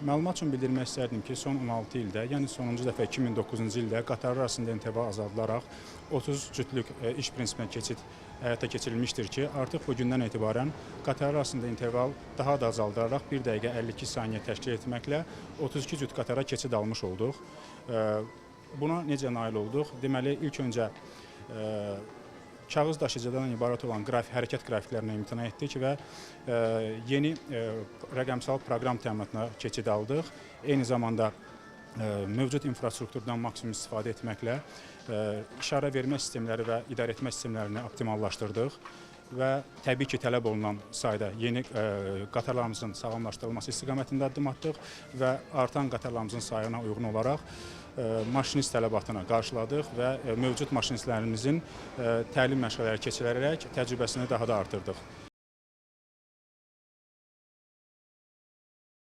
Məlumat üçün bildirmək istərdim ki, son 16 ildə, yəni sonuncu dəfə 2009-cu ildə qatarlar arasında interval azaldılaraq 30 cütlük iş prinsipinə keçid həyata keçirilmişdir ki, artıq bugündən etibarən qatarlar arasında interval daha da azaldılaraq 1 dəqiqə 52 saniyə təşkil etməklə 32 cüt qatara keçid almış olduq. Buna necə nail olduq? Deməli, ilk öncə kağız daşıyıcıdan ibarət olan hərəkət qrafiklərinə imtina etdik və yeni rəqəmsal proqram təminatına keçid aldıq. Eyni zamanda mövcud infrastrukturdan maksimum istifadə etməklə işarə vermə sistemləri və idarə etmə sistemlərini optimallaşdırdıq və təbii ki, tələb olunan sayda yeni qatarlarımızın sağlamlaşdırılması istiqamətində addım atdıq və artan qatarlarımızın sayına uyğun olaraq maşinist tələbatını qarşıladıq və mövcud maşinistlərimizin təlim məşğələləri keçirilərək təcrübəsini daha da artırdıq.